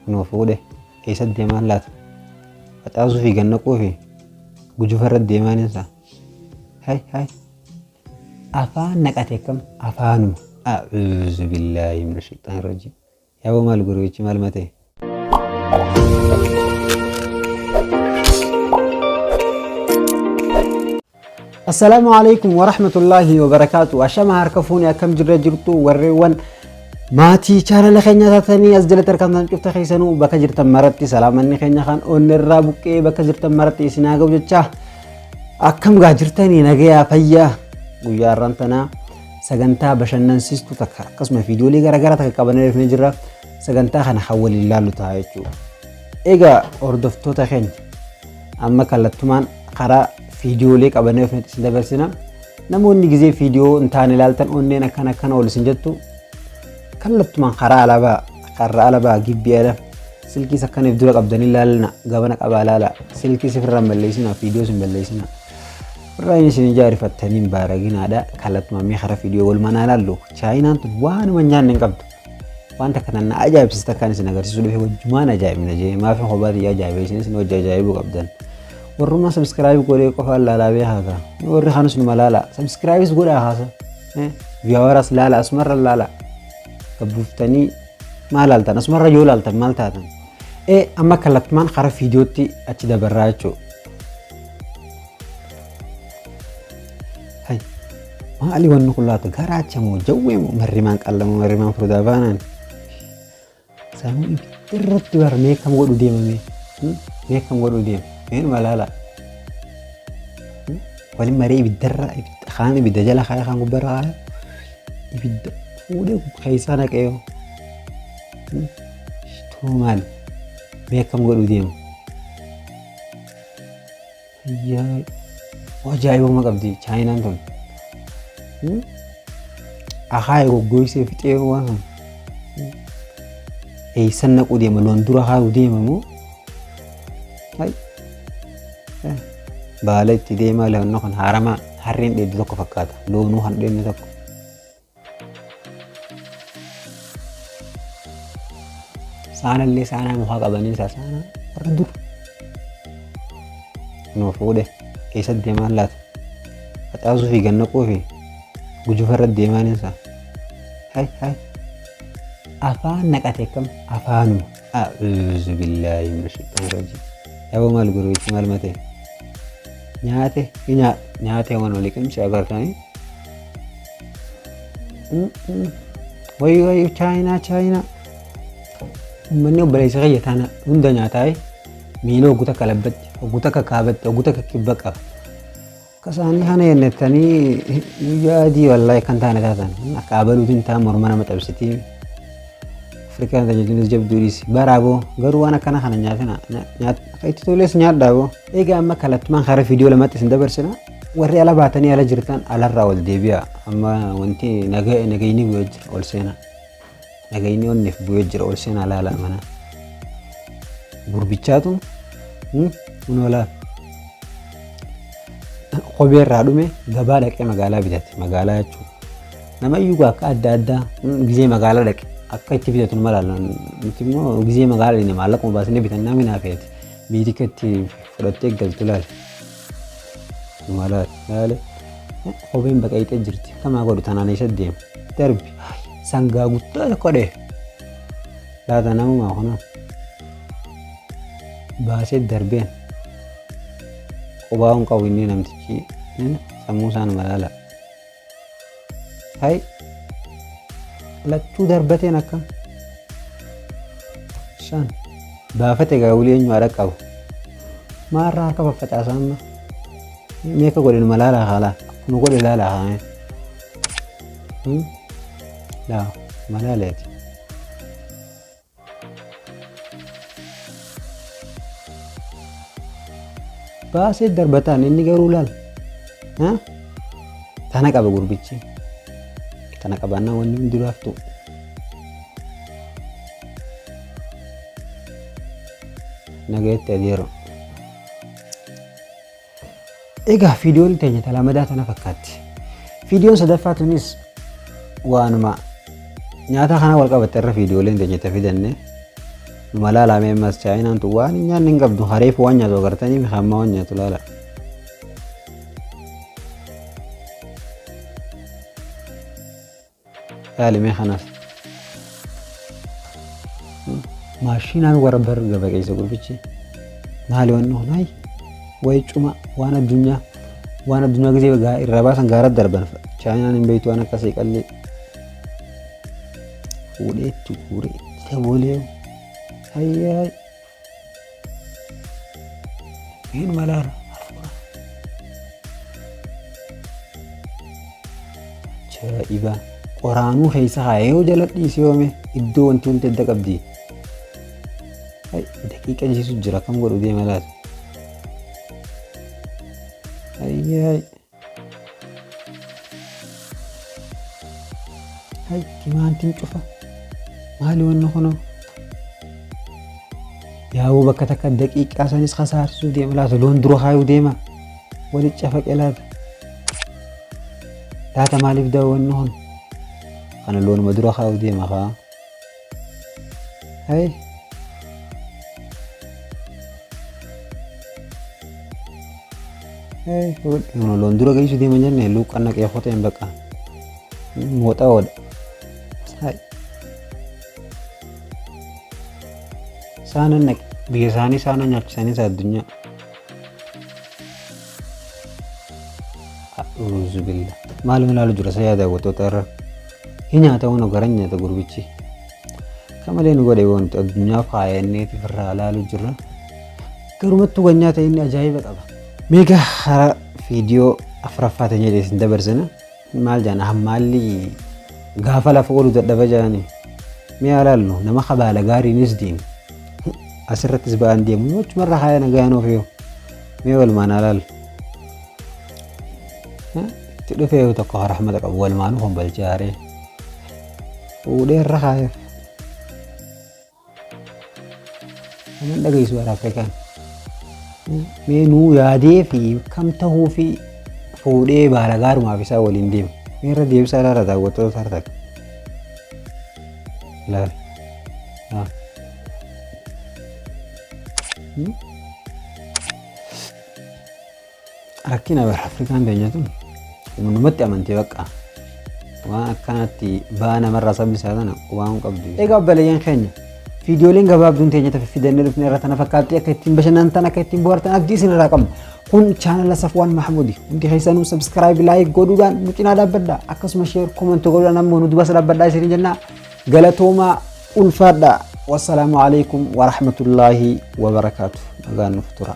Kunoo fuudhe eessa deemaan laata? Facaasuu fi gannaquu fi gujufa irra deemaan isaa. Hay hay. Afaan naqate akkam afaanuma. A'uuzu billaahi mina shayxaani rajiim. Yaaboo maal gurbichi maal matee? Assalaamu alaikum warahmatullaahi wabarakaatu. Ashama harka fuune, akkam jirra jirtu warreewwan maatii chaanala keenya taatanii as jalatti argamtan cufta keessanuu, bakka jirtan maratti salaamanni keenya kan onnirraa buqqee bakka jirtan maratti isin haa ga'u jechaa, akkam gaa jirtanii, nagayaa fayyaa? Guyyaa har'aan tanaa sagantaa bashannansiistuu takka akkasuma viidiyoolee garaagaraa takka qabannee dhufnee jirra. Sagantaa kana kan waliin ilaallu ta'a jechuudha. Egaa hordoftoota keenya, amma kallattumaan karaa viidiyoolee qabannee dhufnetti isin dabarsina. Namoonni gizee viidiyoo hin taane ilaaltan onneen akkana akkana ol isin jettu, kallattumaan karaa alabaa karra alabaa gibbii ala silkiis akkaniif dura qabdanii ilaalina, gabana qabaa ilaala. Silkii sifirraa hin balleessina, viidiyoo hin balleessina. Irraa inni isin ijaarifattanii hin baaraginaadha. Kallattumaan mee karaa viidiyoo walumaan haa ilaallu. Chaayinaan tun waanuma hin nyaanne hin qabdu. Waan takka tan na ajaa'ibsiiste akkaan isin agarsiisuu dhufe, wajjumaan ajaa'ibna jee maaf kophaa xiyyaa ajaa'ibee isinis wajji ajaa'ibuu qabdan. Warrummaa subscribe godhee qofaan laalaa beekaa gaa. Warri kaanus numa laala. Subscribes godhaa haasa. Viewers laala, asumarra laala. Gabbuuftanii maal laaltan, asumarra yoo laaltan maal taatan? Amma kallattumaan karaa viidiyootti achi dabarraa jechuudha. Hay, maali wanni kun laata? Garaacha moo jawwee moo marrimaan qallamoo marrimaan furdaa baanaan? Sanuu ibidda irratti bara mee akkam godhu deema mee? Mee akkam godhu deema? Meenuma laala. Waliin maree ibiddarra kaan ibidda jala kaaya, kaan gubbarra kaaya, ibidda fuudhee keessaa naqee yoo. Tuu maali? Mee akkam godhu deema? Ayyaa, ajaa'ibuma qabdi Chaayinaan tun. Akaayee goggoysee fixee waan sun. Eessan naquu deema? Loon dura kaayuu deema moo? Baala itti deemaa loon kan haaramaa harreen dheeddu tokko fakkaata. Loonuu kan dheeddu tokko. Saanallee saanaa mukaa qabanii isaa saanaa warra dur. Nuu fuudhe eessa deemaan laata? Facaasuu fi gannaquu fi gujufa irra deemaan isaa. Hay hay. Afaan naqate akkam afaanuma. A'uuzu billaahi mina shayxaani rajiim. Yaaboo maal gurbichi maal matee? Nyaate nyaate waan walii qimse agartanii. Wayi wayi, Chaayinaa Chaayinaa. Uummanni obboleessa kiyya tana hunda nyaataa miila hogguu takka labbatti, hogguu takka kaabatti, hogguu takka kibba qaba. Akka isaanii kana jennettanii guyyaa adii wallaahi kan taane taatan akka abaluutiin ta'a, morma nama cabsitii. Afrikaan tajaajiluus jabduu dhiisi. Baraaboo garuu waan akkana kana nyaatina. Akka itti tolees nyaadhaa boo. Egaa amma kallattumaan karaa viidiyoo lamatti isin dabarsina. Warri ala baatanii ala jirtan alarraa ol deebi'a. Amma wanti nagayni bu'ee jira, ol seenaa. Nagayni onneef bu'ee jira, ol seenaa laala mana. Gurbichaatu kunoo laala. Kophee irraa dhume gabaa dhaqee magaalaa bitate. Magaalaa jechuudha. Nama iyyuu akka adda addaa gizee magaalaa dhaqe akka itti bitatu nama laala. Nuti immoo gizee magaalaa dhaqne maallaquma baasnee bitannaa minaa feeti. Biitika itti fudhattee galtu laala. Laale laale. Kopheen baqayxee jirti. Kamaa godhu tanaan eessa deema? Darbi. Sangaa guddaa tokko dhee. Laata namumaa kunoo. Baasee darbeen. Qubaa hin qabu inni namtichi, sammuu isaa nama laala. Hay, lachuu darbateen akkam. Shan baafate gaa wulii eenyu haadha qabu. Maarraa harka faffacaasa amma. Meeqa godhe numa laalaa haalaa. Akkuma godhe laalaa haa. Laa malaaleeti. Baasee darbataan inni garuu laal. Tana qaba gurbichi. Tana qabaannaa wanni hundi laaftu. Nagayetti adeero. Egaa viidiyoon teenya talamadaa tana fakkaatti. Viidiyoon sadaffaa tunis waanuma nyaata kana wal qabatte irra viidiyooleen teenya itti fidanne. Numa laalaa mee ammas Chaayinaan tun waan hin nyaanne hin qabdu. Hareef waan nyaatu agartanii mi hamma waan nyaatu laala. Laali mee kanas. Maashinaan warra bar gaba keessa gurbichi. Maali wanni kun hayi wayi cuma waan addunyaa waan addunyaa gisee irraa baasan gaara darban. Chaayinaan hin beektu waan akkasii qalli. Fuudhee itti guuree itti dabalee hayyaa hin malaala hafuura. Ajaa'iba! Qoraanuu keessa kaa'ee yoo jala dhiise yoome iddoo wanti hundi adda qabdi. Daqiiqa jiisu jira akkam godhu deema laata? Ayyaay. Hay timaantiin cufa. Maali wanni kunoo? Yaa'uu bakka takka daqiiqaa sanis kasaarsuu deema laata loon dura kaayuu deema. Wali cafaqe laata. Laata maaliif daawwanni kun? Kana loonuma dura kaayuu deema kaa. Hay. Hey, loon dura geessu deema jenne luuqqan naqee qoteen bakka. Mooxa oodha. Hay. Saana naqe biyya isaanii saana nyaachisanii addunyaa. A'uuzu billah. Maalum ilaalu jira sa yaa daawwattoota irra. Hin nyaata waan garan nyaata gurbichi. Kamalee nu godhe wanti addunyaa faayanneeti irraa ilaalu jirra. Garumattuu kan nyaata inni ajaa'iba qaba. Meegaa hara viidiyoo afuraffaa ta'e jedhee isin dabarsina. Maal jaan hammaalli gaafa lafa oolu dadhaba jaani. Mee ilaallu nama kabaala gaariinis deemu. Asirrattis ba'an deemu achumarra haaya nagaan of yoo. Mee walumaan ilaallu. Itti dhufee yoo tokko rahmata qabu walumaanuu hombalchee haaree. Fuudhee irra kaayeef. Naman dhageessu bara Afrikaan. Mee nuu yaadee fi kam tahuu fi fuudhee baala gaarumaaf isaa waliin deema. Mee irra deebisaa ilaala daawwattoota harka. Ilaala. Rakkina bara Afrikaan teenya tun humnumatti amantee bakka waan akkanatti ba'aa namarraa sabni isaa tana waan qabdu. Egaa obboleeyyan keenya viidiyooleen gabaabduun teenya tafe fidannee dhufne irra tana fakkaatti akka ittiin bashannantan akka ittiin bohaartan abdii isin irraa qabna. Kun chaanala Safwaan Mahmuudi. Hundi keessanuu subscribe like godhuudhaan nu cinaa dhaabbadha. Akkasuma share comment godhuudhaan ammoo nu dubas dhaabbadhaa isin jenna. Galatoomaa ulfaadha. Wassalaamu alaikum warahmatullaahi wabarakaatu. Nagaan nuuf tura.